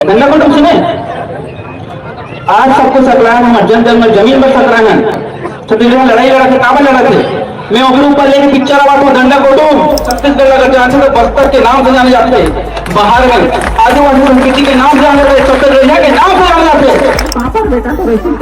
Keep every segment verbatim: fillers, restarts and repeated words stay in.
डंडा कुटुम सुने? आज सबको सकलाय हन, हमर जन जन में जमीन पर सकलाय हन। छत्तीसगढ़ लड़ाई लड़त हे, काबर लड़त हे? मैं ओकरे ऊपर लेके पिक्चर आवा तो डंडा कुटुम, छत्तीसगढ़ अगर जानथे तो बस्तर के नाम से जाने जाथे, बाहर में आदिवासी संस्कृति के नाम से जाने जाथे, छत्तीसगढ़िया के नाम से जाने जाथे। पापड़ बेटा तो वैसे ही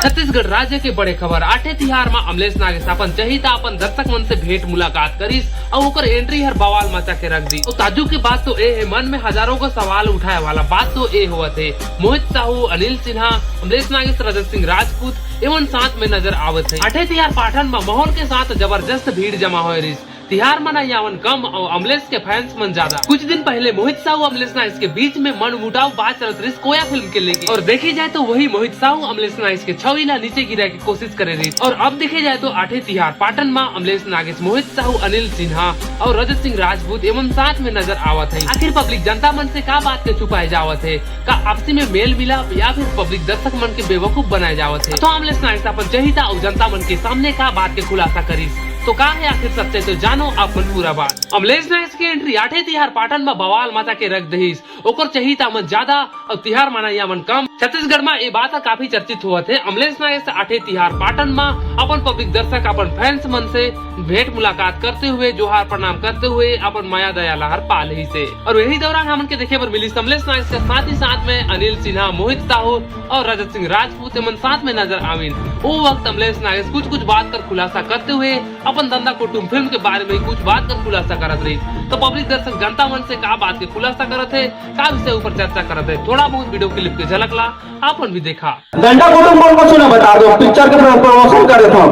छत्तीसगढ़ राज्य के बड़े खबर। आठे तिहार म अमलेश नागेश अपन चहिता अपन दर्शक मन से भेंट मुलाकात करिस अउ ओकर एंट्री हर बवाल मचा के रख दी। अउ ताजुब के बात तो ए हे, मन में हजारों को सवाल उठाए वाला बात तो ए होवत हे, मोहित साहू, अनिल सिन्हा, अमलेश नागेश, रजत सिंह राजपूत एमन साथ में नजर आवत हे। आठे तिहार पाटन म माहौल के साथ जबरदस्त भीड़ जमा होए रिस। तिहार मनाइया मन कम अउ अमलेश के फैंस मन ज्यादा। कुछ दिन पहले मोहित साहू अमलेश नागेश के बीच में मनमुटाव बात चलत रिस कोया फिल्म के लेके। और देखे जाए तो वही मोहित साहू अमलेश नागेश के छवि ला नीचे गिराए के कोशिश करे रिस। और अब देखे जाए तो आठे तिहार पाटन म अमलेश नागेश, मोहित साहू, अनिल सिन्हा और रजत सिंह राजपूत एमन साथ में नजर आवत हे। आखिर पब्लिक जनता मन से का बात के छुपाए जावत हे? का आपसी में मेल मिलाप या फिर पब्लिक दर्शक मन के बेवकूफ बनाए जावत हे? तो अमलेश नागेश अपन चहिता अउ जनता मन के सामने का बात के खुलासा करिस? तो का हे आखिर सत्य? तो जानो आप मन पूरा बात। अमलेश नागेश के एंट्री आठे तिहार पाटन म बवाल मचा के रख दहिस। ओकर चहिता मन ज्यादा अउ तिहार मनाइया मन कम। छत्तीसगढ़ म ए बात ह काफी चर्चित होवत हे। अमलेश नागेश आठे तिहार पाटन म अपन पब्लिक दर्शक, अपन फैंस मन से भेंट मुलाकात करते हुए, जोहार प्रणाम करते हुए अपन मया दया ला हर पा लेहिस हे। और यही दौरान हमन के देखे बर मिलिस अमलेश नागेश के साथ ही साथ में अनिल सिन्हा, मोहित साहू और रजत सिंह राजपूत एमन साथ में नजर आविन। ओ वक्त अमलेश नागेश कुछ कुछ बात कर खुलासा करते हुए अपन धंधा कुटुम फिल्म के बारे में कुछ बात कर खुलासा करत रहिस। तो पब्लिक दर्शक जनता मन से का बात के खुलासा करत हे, का विषय ऊपर चर्चा करत हे, थोड़ा बहुत वीडियो क्लिप के झलक ला आप मन भी देखा। डंडा कुटुम बोल को सुना बता दो, पिक्चर के प्रो-, प्रमोशन करे थे।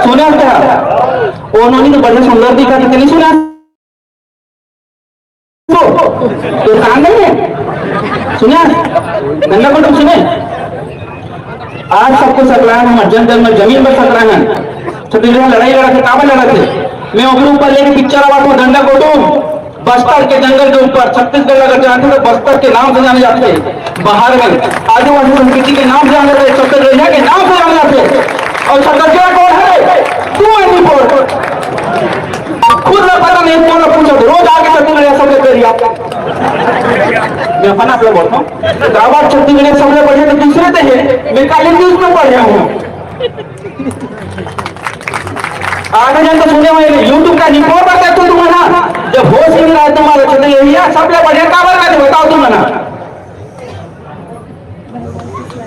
सुने क्या? वो नोनी तो बढ़िया सुंदर दिखा थे, नहीं सुना? तो, तो कान नहीं है? सुने? डंडा कुटुम सुने? आज सबको सकलाय हन, हमर जन जन में जमीन पर सकलाय हन। छत्तीसगढ़ लड़ाई लड़त हे, काबर लड़त हे? मैं ओकरे ऊपर लेके पिक्चर आवा तो डंडा कुटुम। बस्तर के जंगल के ऊपर, छत्तीसगढ़ अगर जानथे तो बस्तर के नाम से जाने जाथे, बाहर में आदिवासी संस्कृति के नाम से जाने जाथे, छत्तीसगढ़िया के नाम से जाने जाथे। और छत्तीसगढ़ कौन है? तू है रिपोर्ट। खुद ला पता नहीं, तू ला पूछो, रोज आके छत्तीसगढ़िया सब लेकर रिया। मैं अपन आप लोग बोलता हूँ, गाँव छत्तीसगढ़िया सबसे बढ़िया तो दूसरे से है। मैं काली न्यूज में पढ़ रहा हूँ। आगे जन तो सुने हुए नहीं, YouTube का रिपोर्ट पर देखो तुम है ना, जब होश ही नहीं रहा तुम्हारा, तो यही है, सबसे बढ़िया काबर का नहीं बताओ तुम है ना।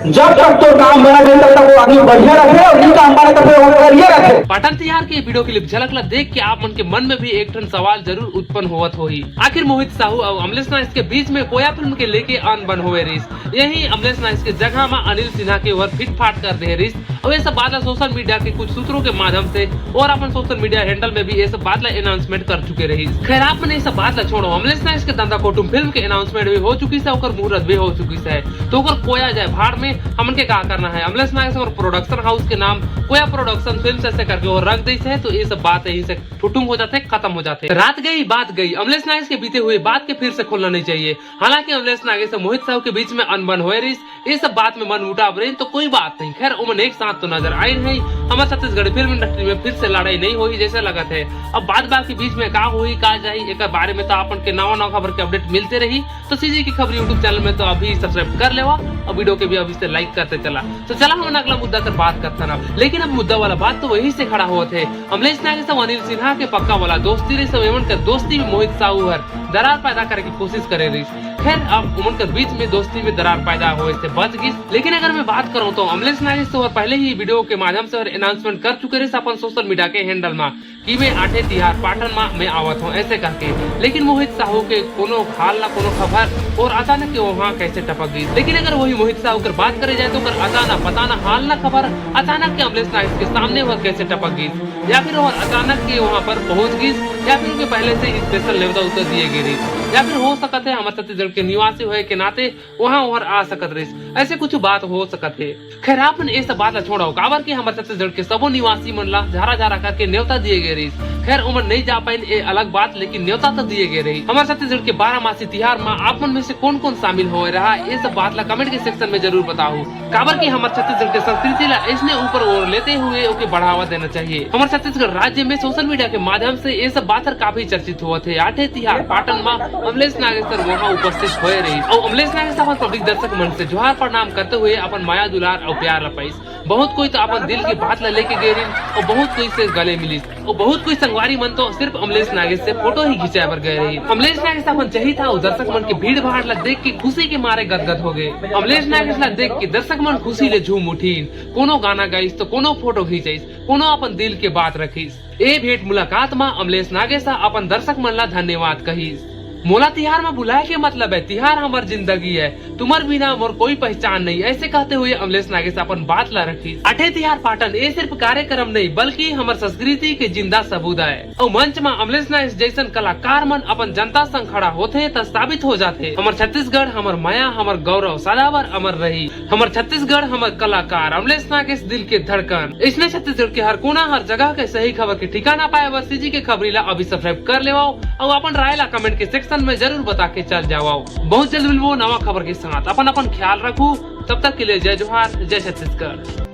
जब तक तो काम बना दे, तब तक वो आदमी बढ़िया रखे और नहीं काम बना, तब तक वो करिए रखे। पाटन तिहार के वीडियो क्लिप झलक ला देख के आप मन के मन में भी एक ठन सवाल जरूर उत्पन्न होवत होही, आखिर मोहित साहू और अमलेश नागेश के बीच में कोया फिल्म के लेके अनबन होवे रिस, यही अमलेश नागेश के जगह में अनिल सिन्हा के ओवर फिट फाट कर दे रिस। और ये सब बात ला सोशल मीडिया के कुछ सूत्रों के माध्यम से और अपन सोशल मीडिया हैंडल में भी ये सब बात ला अनाउंसमेंट कर चुके रही। खैर, आप मन ये सब बात ला छोड़ो, अमलेश नागेश के धंधा कुटुम फिल्म के अनाउंसमेंट भी हो चुकी है, ओकर मुहूर्त भी हो चुकी है, तो ओकर कोया जाए भाड़ में, हमन के का करना है। अमलेश नागेश और प्रोडक्शन हाउस के नाम कोया प्रोडक्शन फिल्म ऐसे करके वो रख दी है, तो ये सब बात यहीं से ठुटुम हो जाते, खत्म हो जाते। रात गई बात गई, अमलेश नागेश के बीते हुए बात के फिर से खोलना नहीं चाहिए। हालांकि अमलेश नागेश और मोहित साहू के बीच में अनबन होए रही, ये सब बात में मन मुटाव रहे तो कोई बात नहीं। खैर, ओमन एक साथ तो नजर आए नहीं। हमारे छत्तीसगढ़ फिल्म इंडस्ट्री में फिर से लड़ाई नहीं होही जैसे लगत है। अब बाद बाकी बीच में का होही, का जाही, एक बारे में तो आपन के नवा नवा खबर के अपडेट मिलते रही। तो सीजी की खबर YouTube चैनल में तो अभी सब्सक्राइब कर लेवा और वीडियो के भी अभी से लाइक करते चला। तो चला हम अगला मुद्दा कर बात करता ना, लेकिन अब मुद्दा वाला बात तो वही से खड़ा होत है। अमलेश नागेश और अनिल सिन्हा के पक्का वाला दोस्ती रही, सब एमन कर दोस्ती में मोहित साहू हर दरार पैदा करे की कोशिश करे रही। खैर, अब उमन कर बीच में दोस्ती में दरार पैदा होए से बच गई। लेकिन अगर मैं बात करूं तो अमलेश नागेश तो हर पहले ही वीडियो के माध्यम से और अनाउंसमेंट कर चुके रहे अपन सोशल मीडिया के हैंडल में कि मैं आठे तिहार पाटन में मैं आवत हूं ऐसे करके। लेकिन मोहित साहू के कोनो हाल ना कोनो खबर और अचानक के वहां कैसे टपक गई। लेकिन अगर वही मोहित साहू कर बात करे जाए तो कर अचानक पता ना हाल ना खबर अचानक के अमलेश नागेश के सामने वह कैसे टपक गई, या फिर वह अचानक के वहां पर पहुंच गई, या फिर उनके पहले से स्पेशल नेवता उत्तर दिए गए रही, या फिर हो सकत है हमारे छत्तीसगढ़ के निवासी होए के नाते वहां ओहर आ सकत रहिस, ऐसे कुछ बात हो सकत हे। खैर, आप मन ये सब बात ला छोड़ो, काबर कि हमर छत्तीसगढ़ के सबो निवासी मन ला झारा झारा करके न्योता दिए गए रहिस। खैर, ओमन नहीं जा पाइन, ये अलग बात, लेकिन न्योता तो दिए गए रही। हमर छत्तीसगढ़ के बारह मासी तिहार में आप मन में से कौन कौन शामिल होए रहा, ये सब बात ला कमेंट के सेक्शन में जरूर बताओ, काबर कि हमर छत्तीसगढ़ के संस्कृति ला इसने ऊपर ओर लेते हुए ओके बढ़ावा देना चाहिए। हमर छत्तीसगढ़ राज्य में सोशल मीडिया के माध्यम से ये सब पाथर काफी चर्चित होवत हे। आठे तिहार पाटन म अमलेश नागेश सर वहां उपस्थित होए रहिस अउ अमलेश नागेश अपन पब्लिक दर्शक मन से जोहार प्रणाम करते हुए अपन मया दुलार अउ प्यार ल पाइस। बहुत कोई तो अपन दिल की बात ल लेके गे रहिन अउ बहुत कोई से गले मिलिस अउ बहुत कोई संगवारी मन तो सिर्फ अमलेश नागेश से फोटो ही खिंचाए बर गए रहिन। अमलेश नागेश अपन चहित हे अउ दर्शक मन के भीड़ भाड़ ल देख के खुशी के मारे गदगद हो गए। अमलेश नागेश ल देख के दर्शक मन खुशी ले झूम उठिन। कोनो गाना गाइस तो कोनो फोटो खिंचाइस, कोनो अपन दिल के बात रखिस। ए भेंट मुलाकात म अमलेश नागेश ह अपन दर्शक मन ला धन्यवाद कहिस। मोला तिहार म बुलाए के मतलब है, तिहार हमर जिंदगी है, तुम्हर बिना मोर कोई पहचान नहीं, ऐसे कहते हुए अमलेश नागेश अपन बात ला रखिस। आठे तिहार पाटन ए सिर्फ कार्यक्रम नहीं, बल्कि हमर संस्कृति के जिंदा सबूत है। अउ मंच म अमलेश नागेश जैसन कलाकार मन अपन जनता संग खड़ा होथे, त साबित हो जाथे, हमर छत्तीसगढ़, हमर मया, हमर गौरव सदावर अमर रही। हमर छत्तीसगढ़, हमर कलाकार अमलेश नागेश, दिल के धड़कन। इसने छत्तीसगढ़ के हर कोना, हर जगह के सही खबर के ठिकाना पाए बर सीजी के खबरी ला अभी सब्सक्राइब कर लेवव अउ अपन राय ला कमेंट के सेक्शन में जरूर बता के चल जावव। बहुत जल्द मिलबो नवा खबर के साथ। अपन अपन ख्याल रखू, तब तक के लिए जय जोहार, जय छत्तीसगढ़।